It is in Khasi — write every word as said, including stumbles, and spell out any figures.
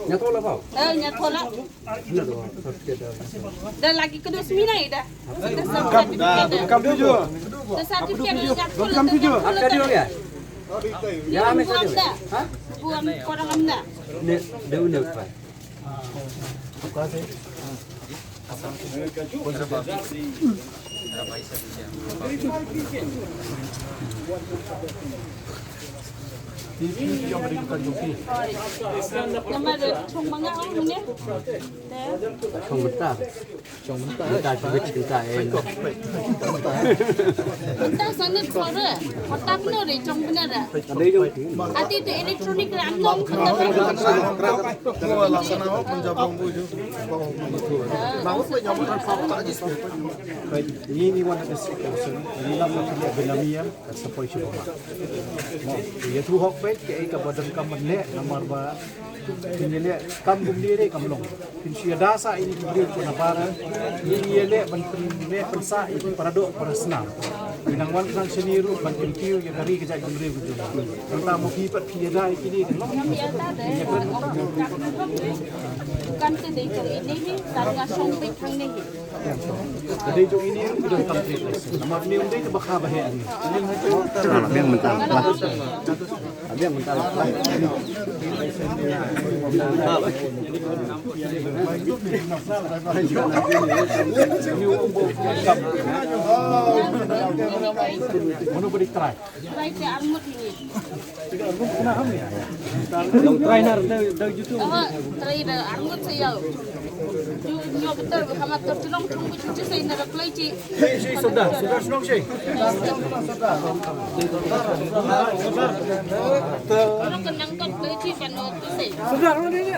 Nya thoh la pau. Eh, nya thoh la. Nya thoh. Da lagi kena semina dah. Da sertifikat dah. Kam tujuh. Da sertifikat dah. Kam tujuh. Ada dia. Ya, mesti ada. Ha? Buang korang amna. Ne, dia udah. Chong mynta. Chong mynta. Mynta chong mynta eh. Mynta sanit sore. Mynta pynore chong mynta. Ati tu electronic ram nom. Ni ni wan ka sik ka sen, ni lam ka pilihan benamian ka sepoi cuba ma. Ya tu hok pek ke ka badan kam ne namar ba ini le kam bum diri kam long. Kin sia dasa ini beri pun apa ni ini le ban pun ne pensa ini para dok para senam. Inang wan nang seni ru ban kin kiu ya dari kejak beri betul. Tentang mau pipat pia dah ini kan long. Kan tu dei tu ini ni, tang ngasong pek hang ni. Jadi jong ini udah complete. Nama ni udah ke bakha bahe ni. Biang mentah. Biang mentah. Mana boleh try? Try te arngut ini. Nong try nar da da jutu. Oh, try da arngut sa yau. Ju nyo betul hama ter tulong tung bu ju sa ina da play ci. Shi shi sudah sudah senang shi. Orang kenang kot play ci kan no tu sa. Sudah orang ni.